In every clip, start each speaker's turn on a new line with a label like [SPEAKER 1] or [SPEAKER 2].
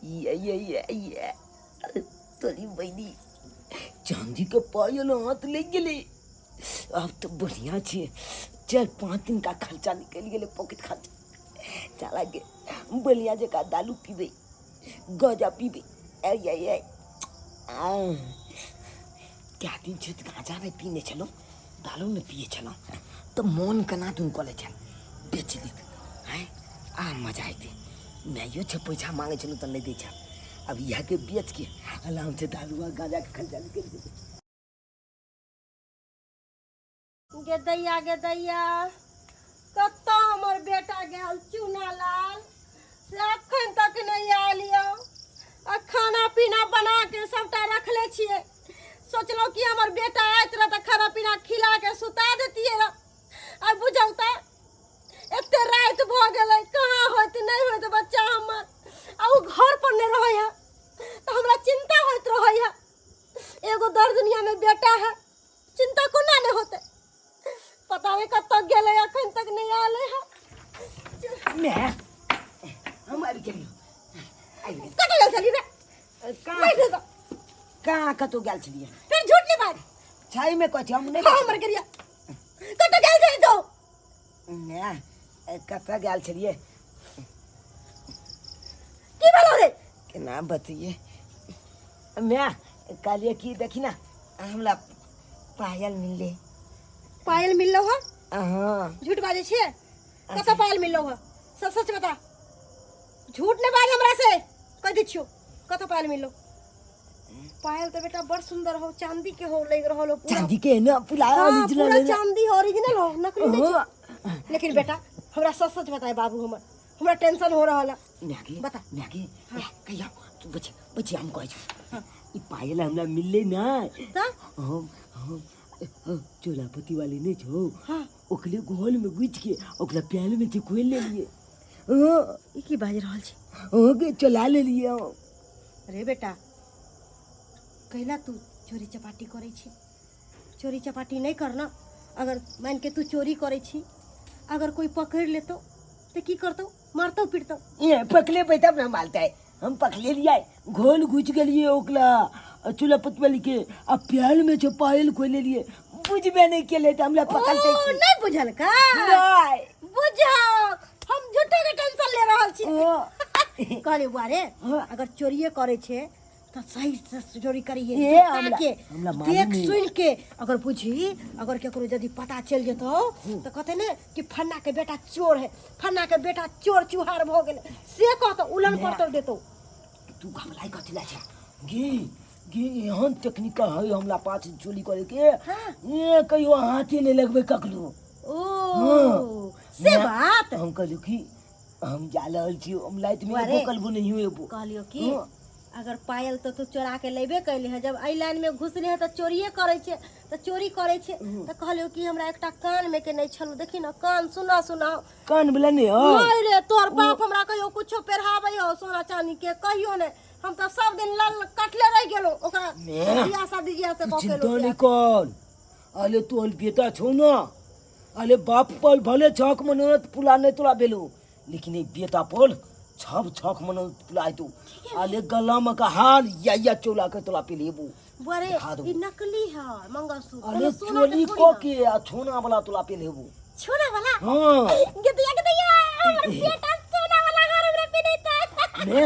[SPEAKER 1] ये ये ये ये तोरी बहिनी चांदी के पायल हाथ लग गेलै। आब तऽ बढ़िया छै, 4-5 दिन का खर्चा निकलि गेलै, पॉकेट खर्चा। चला गे बढ़िया जकाँ दारू पीबै, गाँजा पीबै। ऐ ऐ ऐ आ कए दिन छै तऽ गाँजा नहि पीने छलहुँ, दारू नहि पियै छलहुँ, तऽ मोन केना दुन कऽ लै छल बेच लैत आँय, आ मजा अयतै। माइयो छै पैसा मांगै छलहुँ तऽ नहि दै छल, आब इएहके बेचके आरामसँ दारू आ गाँजाके खर्चा निकलि जेतै।
[SPEAKER 2] गे दैया गे दैया, कतऽ हमर बेटा गेल चूना लाल, से अखन तक नहि आयल यऽ। आ खाना पीना बना के सबटा रखले छियै, सोचलहुँ कि हमर बेटा आयत रह तऽ खाना पीना खिला के सुता देतियै रह। आ बुझौ तऽ एते राति भऽ गेलै, कहाँ होइत नहि होइत बच्चा हमर। आ ओ घर पर नहि रहै है तऽ हमरा चिंता होइत रहै है। एगो दर दुनिया में बेटा है, चिंता कोना नहि होतै। पता नहि कतऽ गेलै, अखन तक नहि आयल है।
[SPEAKER 1] मैं हम आबि गेलियौ, आबि गेलियौ।
[SPEAKER 2] कतऽ गेल छली रे?
[SPEAKER 1] कहाँ
[SPEAKER 2] बैठ जा।
[SPEAKER 1] कहाँ कतौ गेल छलियै?
[SPEAKER 2] फिर झूठ नहीं बाज।
[SPEAKER 1] छै में कहै छी हम नहि।
[SPEAKER 2] हाँ हमर करिया, कतऽ गेल छली तू?
[SPEAKER 1] मैं कतऽ गेल छलियै?
[SPEAKER 2] की भेलो रे?
[SPEAKER 1] केना बतैयै मैं? कहलियै कि देखी ना, हमरा पायल मिललै।
[SPEAKER 2] पायल मिललो है?
[SPEAKER 1] हाँ।
[SPEAKER 2] झूठ बाजै छियै? कतऽ पायल मिललो है? सब सच बता, झूठ नहीं बाज हमरा से, कह दै छियौ। कतऽ पायल मिललो? पायल तो बेटा बड़ सुंदर हो, चांदी के हो लग रहल हो पूरा।
[SPEAKER 1] चांदी के ना पूरा?
[SPEAKER 2] हाँ,
[SPEAKER 1] ओरिजिनल
[SPEAKER 2] पूरा
[SPEAKER 1] है ना?
[SPEAKER 2] चांदी हो, ओरिजिनल हो, नकली नहीं
[SPEAKER 1] हाँ।
[SPEAKER 2] छै। लेकिन बेटा हमरा सच सच बताए बाबू, हमर हमरा टेंशन हो रहल है।
[SPEAKER 1] मैगी
[SPEAKER 2] बता।
[SPEAKER 1] मैगी कहिया तू बच बच, हम कहै छी ई पायल हमरा मिललै ना।
[SPEAKER 2] तऽ
[SPEAKER 1] हम चोलापति वाली नहीं छौ?
[SPEAKER 2] हाँ।
[SPEAKER 1] ओकरे घोल में घुसि के ओकरा प्याल में से खोलि लेलिए। हाँ।
[SPEAKER 2] ई की बाजि रहल छी?
[SPEAKER 1] हाँ गे, चला लेलिए हम।
[SPEAKER 2] अरे बेटा, कैला तू चोरी चपाटी करै छी? चोरी चपाटी नहीं करना। अगर मान के तू चोरी करै छी, अगर कोई पकड़ लेतो तो की करतो? मारतो पीटतो?
[SPEAKER 1] ये पकड़े पे तब ना मारता है। हम पकड़े लिया, घोल घुस गेलिए ओकरा चूल्हा पतवली के, आ प्याल में जो पायल खोले लिए, बुझबे नहीं केले त हमरा पकड़ते।
[SPEAKER 2] ओ, नहीं बुझल का?
[SPEAKER 1] नहीं।
[SPEAKER 2] बुझल, हम झूठो के टेंशन ले रहल छी।
[SPEAKER 1] ओ,
[SPEAKER 2] कहले बुआ रे,
[SPEAKER 1] हाँ।
[SPEAKER 2] अगर चोरिए करे छे तो सही से चोरी करिए,
[SPEAKER 1] ए,
[SPEAKER 2] जुता के
[SPEAKER 1] हमरा मालूम
[SPEAKER 2] देख
[SPEAKER 1] नहीं।
[SPEAKER 2] सुन के। अगर बुझी, अगर केकरो यदि पता चल जेतो तो कहते ने कि फन्ना के बेटा चोर है, फन्ना के बेटा चोर चुहार भ गेल, से कहतो, उलन
[SPEAKER 1] ने।
[SPEAKER 2] पर देतो।
[SPEAKER 1] तू घबराई कथी ला छे गे? गे एहन टेक्निक है हमरा पास चोरी करे के।
[SPEAKER 2] हाँ।
[SPEAKER 1] ए कहियो हाथे नहीं लगबे ककरो।
[SPEAKER 2] ओ
[SPEAKER 1] हाँ।
[SPEAKER 2] से बात।
[SPEAKER 1] हम कहलू कि हम जा रहल छी, हम राति में
[SPEAKER 2] अरे।
[SPEAKER 1] एबो करबो नहीं एबो।
[SPEAKER 2] कहलियो कि
[SPEAKER 1] हाँ।
[SPEAKER 2] अगर पायल तो तू चोरा के लेबे कैले है, जब एहि लाइन में घुसले है तऽ चोरिए करै छै, तऽ चोरी करै छै। तऽ कहलियो कि हमरा एकटा कान में के नहि छलो, देखी ने कान सुना सुना।
[SPEAKER 1] कान वाला नहीं हो?
[SPEAKER 2] नहीं रे, तोहर बाप हमरा कहियो कुछो पेरहाबै हो सोना चांदी के? कहियो नहि। हम तऽ सब दिन लल कटले रहि गेलो ओकरा
[SPEAKER 1] ने।
[SPEAKER 2] बियाह शादी जिया से
[SPEAKER 1] तू
[SPEAKER 2] कऽ के
[SPEAKER 1] चिंता
[SPEAKER 2] लो।
[SPEAKER 1] नहीं कर। अरे तोहर बेटा छौ ना, अरे बाप पर भले छक मनोरथ पुला नहीं तोरा भेलो, लेकिन ई बेटा पर छब छक मनोरथ पुला तू। अरे गला में का हार या या चोला के तोरा पिलेबू।
[SPEAKER 2] बरे
[SPEAKER 1] देखा दो।
[SPEAKER 2] ई नकली है मंगलसूत्र,
[SPEAKER 1] अरे
[SPEAKER 2] कोनो सोना के
[SPEAKER 1] चोरी
[SPEAKER 2] थोड़ी
[SPEAKER 1] क
[SPEAKER 2] ना।
[SPEAKER 1] के आ छोना वाला तोरा पिलेबू।
[SPEAKER 2] छोना वाला?
[SPEAKER 1] हाँ।
[SPEAKER 2] गदिया गदिया, हमर बेटा सोना वाला हार हमरा पिनेता।
[SPEAKER 1] ने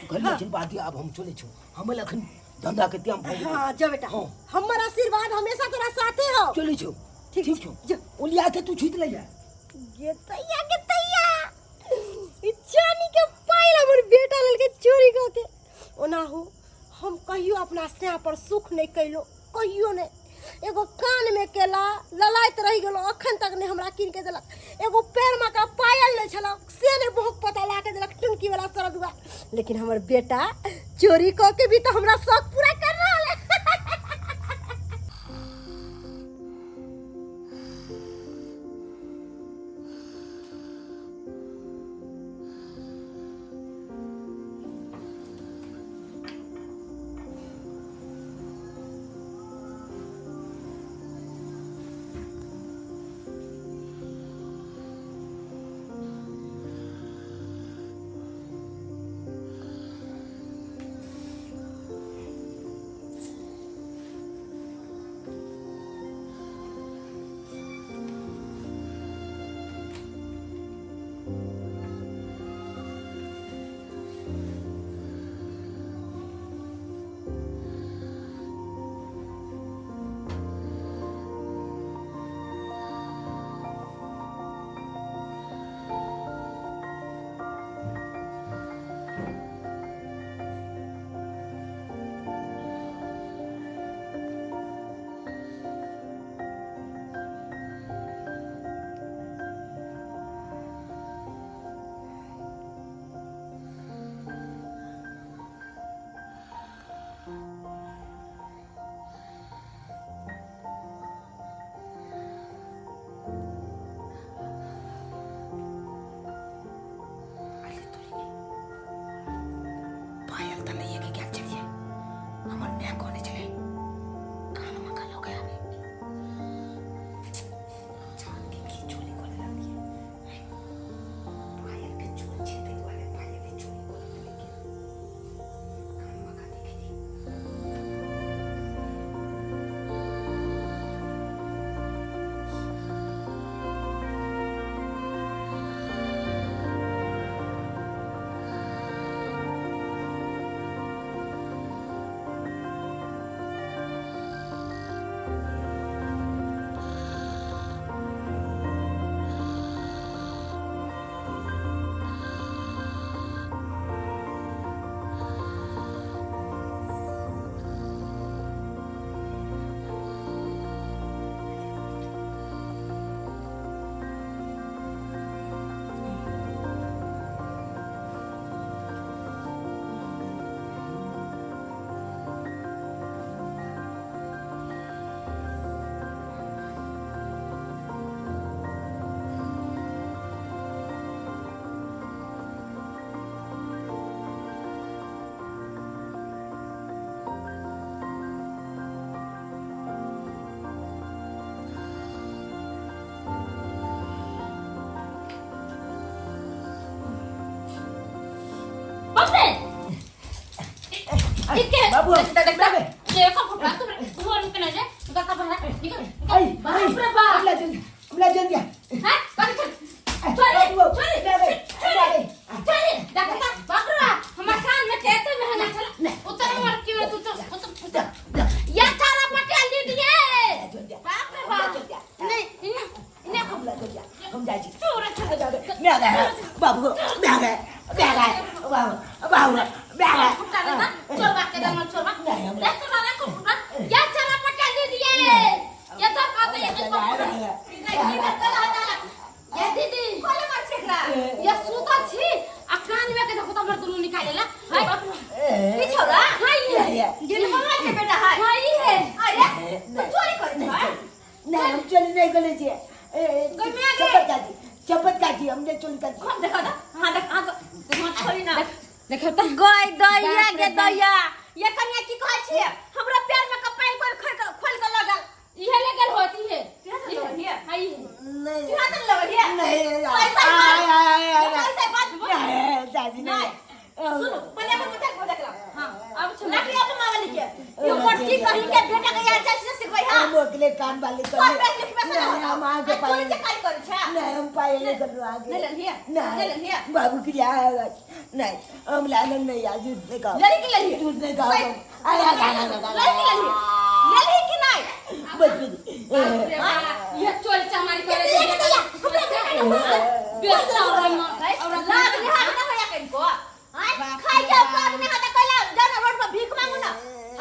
[SPEAKER 1] घर में चल बात, अब हम चले छो, हम अखन धंधा के त्याम भऽ गेलै।
[SPEAKER 2] हाँ जा बेटा।
[SPEAKER 1] हाँ।
[SPEAKER 2] हमर आशीर्वाद हमेशा तोरा साथे हो।
[SPEAKER 1] चले छो।
[SPEAKER 2] ठीक।
[SPEAKER 1] ठीक छो।
[SPEAKER 2] जा।
[SPEAKER 1] ओलिया के तू छीट ले जा।
[SPEAKER 2] गेतैया गेतैया, ई चानी के पायल हमर बेटा लेलकै चोरी कऽ के। ओनाहु हम कहियो अपना सैं पर सुख नहि कयलो, कहियो नहि। एगो कान में केला ललाइत रहि गेलो, अखन तक नहि हमरा कीन के देलक। एगो पैर में का पायल नहि छल, से नहि बहुत पता ला के देलक, टुनकी वाला सरदुआ। लेकिन हमर बेटा चोरी कऽ के भी तऽ हमरा शौक पूरा कर रहल है।
[SPEAKER 3] ठीक है
[SPEAKER 1] बाबू,
[SPEAKER 3] देख देख
[SPEAKER 1] बाबू।
[SPEAKER 3] देखो फुटवा तुम घर में ना जाए गत्ता बाहर निकल
[SPEAKER 1] आई,
[SPEAKER 3] बाप रे बाप
[SPEAKER 1] हमला जल्दी, हमला जल्दी।
[SPEAKER 3] हां कर चल चल
[SPEAKER 1] बाबू,
[SPEAKER 3] चल
[SPEAKER 1] बाबू,
[SPEAKER 3] चल चल देखता बाप रे बाप हमार कान में कहते महंगा चला उतर हमार क्यों तू तो उतर उतर या चारा पटेल दीदी है बाप रे बाप नहीं इन्हें इन्हें
[SPEAKER 1] हमला जल्दी, हम जाइ छी।
[SPEAKER 3] चोर चल
[SPEAKER 1] मैं आ गया बाबू, मैं आ गया, मैं आ गया बाबू, बाबू मैं आ गया।
[SPEAKER 3] फुटा देता चोरवा के दंगल चोरवा
[SPEAKER 1] नहीं, हम-
[SPEAKER 3] ले चोरवा ले को फुटा या चारा पटेल दीदी है ये तो कहते ये तो ये दीदी
[SPEAKER 2] खोले मार छै एकरा
[SPEAKER 3] ये सूता छी आ कान में के देखो तो हमर दुनू निकालेला हाय बाप रे
[SPEAKER 2] की छौरा
[SPEAKER 3] हाय ये
[SPEAKER 2] गेल मामा के बेटा है
[SPEAKER 3] हाय ये
[SPEAKER 2] अरे तू चोरी करै छै
[SPEAKER 1] नहीं, हम चोरी नहीं करे छियै। ए, ए,
[SPEAKER 2] गई मैं आ गई।
[SPEAKER 1] चपत काटी, चपत काटी, हमने चोरी कर
[SPEAKER 2] खोल देखा दा हां देख हां तो छोरी ना
[SPEAKER 3] देखो तो
[SPEAKER 2] गई दैया
[SPEAKER 3] बाप रे
[SPEAKER 2] गे
[SPEAKER 3] बाप।
[SPEAKER 2] दैया ये कनिया की कहै छियै हमरा पैर में कपाल कोई खोल के खोल के लगल
[SPEAKER 3] इहे ले गेल होती है
[SPEAKER 2] इहे से लगल हिये?
[SPEAKER 3] हाय ये
[SPEAKER 1] नहीं
[SPEAKER 2] की हाथ लगल हिये
[SPEAKER 1] नहीं
[SPEAKER 2] पैसा
[SPEAKER 1] आय, आय, आय, आय,
[SPEAKER 2] पैसा बात
[SPEAKER 1] नहीं, दादी नहीं।
[SPEAKER 2] नहीं। सुनो पहले अपन बच्चा को देखला
[SPEAKER 3] हां अब छोड़
[SPEAKER 2] लाठी अपन मामा लिखे ये मोटकी कहीं के बेटा के यार चाची से सिखबै हां
[SPEAKER 1] हम अकेले कान वाले कर
[SPEAKER 2] पर पे लिखबे से
[SPEAKER 1] नहीं, हम आगे
[SPEAKER 2] चोरी
[SPEAKER 1] पाए
[SPEAKER 2] से कार्य करै छै
[SPEAKER 1] नहीं, हम पाए नहीं कर आगे
[SPEAKER 2] नहीं लेलिए नहीं
[SPEAKER 1] नहीं
[SPEAKER 2] लेलिए
[SPEAKER 1] बाबू की आया नहीं, हम लालन नहीं आज झूठ नहीं कहा,
[SPEAKER 2] लड़ी की लेलिए
[SPEAKER 1] झूठ नहीं कहा। आय, आय, आय, आय, आय,
[SPEAKER 2] लड़ी की लेलिए लेलिए कि नहीं
[SPEAKER 1] बस बस।
[SPEAKER 3] बाप रे बाप ये चोरी चमारी करे
[SPEAKER 2] ये दैया हमरा बेटा के
[SPEAKER 3] बेचा और और
[SPEAKER 2] लाज निहार ना होया कनको आय खाइ के औकात नहीं होता कहला जाना रोड पर भीख मांगू ना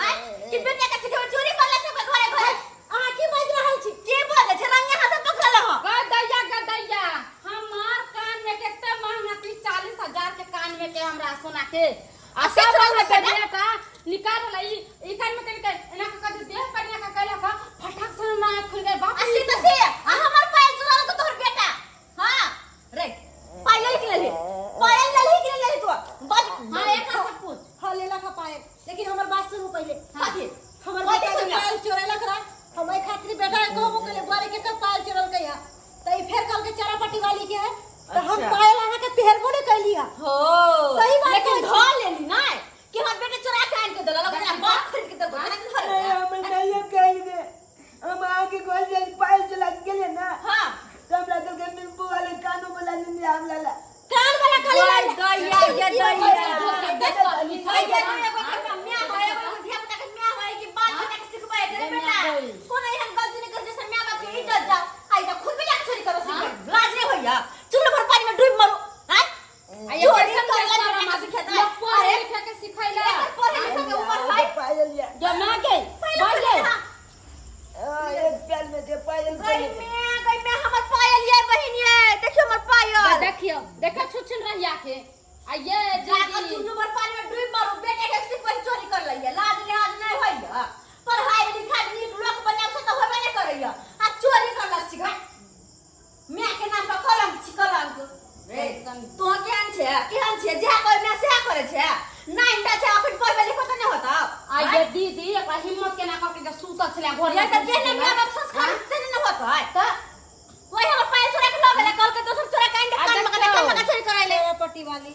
[SPEAKER 2] आय कि बेटा के सिखबै चोरी करला सब घरे घरे अहाँ की बाजि रहल छी के बाजै छै रंगे हाथ पकड़ल हो
[SPEAKER 3] गदैया गदैया हमार कान में कितना महंगा थी 40,000 के कान में के हमरा सोना के आ
[SPEAKER 2] से
[SPEAKER 3] सब
[SPEAKER 2] चोरल
[SPEAKER 3] वाला
[SPEAKER 2] है
[SPEAKER 3] के बेटा निकाल ला ई ई कान में के एना के कह देह पर ना कहला का फटाक से ना खुल गए बाप
[SPEAKER 2] आ से त से आ हमर पायल चोरल के तोहर बेटा हां रे पायल के लेली पायल लेली के लेली तू बाज
[SPEAKER 3] हां एक हाथ पूछ
[SPEAKER 4] हाँ लेलक है पायल लेकिन हमर बात सुनू पहिले
[SPEAKER 2] कथी
[SPEAKER 4] हमर
[SPEAKER 2] कथी
[SPEAKER 4] बेटा के
[SPEAKER 2] सुनब?
[SPEAKER 4] पायल चोरेलक रहा हम एहि खातिर बेटा के कहबो केले बुआरे के कब पायल चोरल के है त ई फेर कहल के चारा पट्टी वाली के है त हम
[SPEAKER 1] अच्छा।
[SPEAKER 4] पायल अहाँ के पेहरबो ने कैली है
[SPEAKER 2] हो
[SPEAKER 4] सही बात
[SPEAKER 2] लेकिन
[SPEAKER 4] कहै छी।
[SPEAKER 2] धो लेली ना कि हमर बेटा चोरा के आन के देलक ओकरा बाप खरीद के देलक ओकरा धो
[SPEAKER 1] नहीं,
[SPEAKER 2] लेलक।
[SPEAKER 1] हम नहीं, हम कहीं दे हम आगे गोल जल पायल चला के गेले ना
[SPEAKER 2] हां
[SPEAKER 1] तो हम लागल के नींबू वाले कानों वाला नींद हम लाला
[SPEAKER 4] कान वाला खाली
[SPEAKER 2] गई दैया ये दैया
[SPEAKER 3] दैया
[SPEAKER 2] दैया एगो के म्या होय एगो धिया पुता के म्या होय कि बाल बच्चा के सिखबै रे बेटा कोनो एहन गलती नहीं कर जैसे म्या बाप के इज्जत जाओ आई त खुद भी जाके चोरी करो सिखबै लाज नहीं होइया चुल्लू भर पानी में डूब मरो हैं
[SPEAKER 3] आ ये
[SPEAKER 2] चोरी
[SPEAKER 3] कैसन
[SPEAKER 2] करला
[SPEAKER 3] कैसन
[SPEAKER 2] बेटा के
[SPEAKER 3] हमार
[SPEAKER 2] सिखेतै
[SPEAKER 3] लोग पढ़े
[SPEAKER 2] अरे
[SPEAKER 3] लिखे के सिखैला
[SPEAKER 2] एकर पढ़े लिखे के उम्र है
[SPEAKER 1] पायल या
[SPEAKER 3] जमा गई
[SPEAKER 2] पहिले
[SPEAKER 3] बाजे
[SPEAKER 2] पढ़े
[SPEAKER 1] एक प्याल में थे पायल
[SPEAKER 2] गई म्या गई म्या हमर पायल ये बहिन ये देखियो हमर पायल
[SPEAKER 3] देखियो देखो छुछुन रहिया के आ ये
[SPEAKER 2] जाकर
[SPEAKER 3] दीदी
[SPEAKER 2] चुल्लू भर पानी में डूब मरू बेटे के सिखबै चोरी कर लइया लाज लिहाज नहीं होइया पढ़ाई लिखाई नीक लोक बनाब से तऽ होबे नहि करैया आ चोरी करला सिखा माय के नाम पर कलंक छी कलंक रे तोह केहन छै केहन छै जेहा कर माय सेहा करै छै नाइन टा छै अखन पढ़बे लिखो तऽ नहि होता
[SPEAKER 3] आ ये दीदी एकरा हिम्मत केना कऽ के सुतल छलै घर
[SPEAKER 2] ये तऽ जेहने माय बाप संस्कार तेहने नहि होता
[SPEAKER 3] तऽ
[SPEAKER 2] वही हमर पायल चोरा के लऽ गेलै कहलकै दोसर चोरा के आनि दे
[SPEAKER 3] आ
[SPEAKER 2] कान में
[SPEAKER 3] देखियौ।
[SPEAKER 2] कान में चोरी कराइले
[SPEAKER 4] चारा पट्टी वाली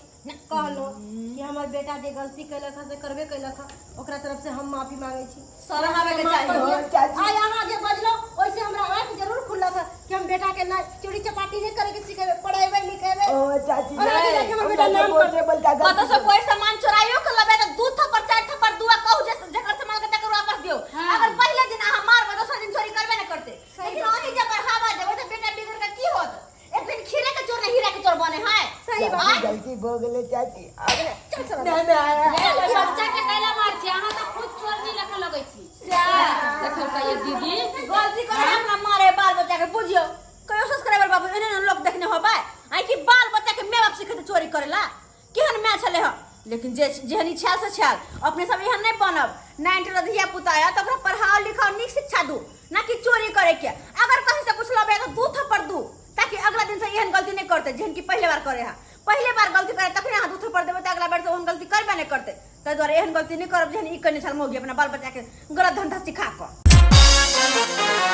[SPEAKER 4] कहलो कि हमर बेटा जे गलती कैलक है से करबे कैलक है ओकरा तरफ से हम माफी मांगे छी
[SPEAKER 2] शरम आबे के
[SPEAKER 4] माफ
[SPEAKER 2] चाही।
[SPEAKER 4] कर दिअ।
[SPEAKER 1] हाँ, चाची।
[SPEAKER 4] आइ अहाँ जे बजलो ओइसे हमरा आँख जरूर खुललक है कि हम बेटा के ना चोरी चपाटी नहीं करे के सिखेबे पढ़ेबे लिखेबे
[SPEAKER 1] ओ चाची
[SPEAKER 4] और आगे जाके हमर बेटा नाम
[SPEAKER 1] बोलते बलका
[SPEAKER 2] कतौ से कोई सामान चोराइयो के लबे त दू थप्पड़ चार थप्पड़ दुआ कहू जे जकर सामान के तकर वापस दियो
[SPEAKER 3] हाँ।
[SPEAKER 2] अगर पहले दिन अहाँ मारबै दोसर दिन चोरी करबे न करते लेकिन अहीं जे बढ़ावा देबै त बेटा बिगड़ के की होत एक दिन खीरे के चोर नहीं हीरा के चोर बने है
[SPEAKER 4] सही बात
[SPEAKER 1] गलती भो गेले चाची
[SPEAKER 2] अरे चल चल
[SPEAKER 1] नहीं मैं आया
[SPEAKER 3] ए, बच्चा के कैला मार छी अहाँ तऽ खुद चोरनी लेखा लगै छी देखल कहिए दीदी
[SPEAKER 2] गलती करे अपना मारे बाल बच्चा के बुझियो कहियो सोच करे बाबू एने ने लोग देखने होबै आई कि बाल बच्चा के माय बाप सिखेते चोरी करेला केहन माय छले ह लेकिन जे जेहन इच्छा से छाल अपने सब एहन नहीं बनब नाइन टेन धिया पुता आया तो ओकरा पढ़ाओ लिखाओ नीक शिक्षा दू ना कि चोरी करे के अगर कहीं से कुछ लबे तो दू थप्पड़ दू ताकि अगला दिन से एहन गलती नहीं करते जेहन कि पहले बार करे हा पहले बार गलती करे तखने अहाँ दू थप्पड़ देबै तऽ अगला बार से ओहन गलती करबे नहीं करते ताहि दुआरे एहन गलती नहीं करब जेहन ई कने छल मौगी अपना बाल बच्चा के गलत धंधा सिखा कऽ।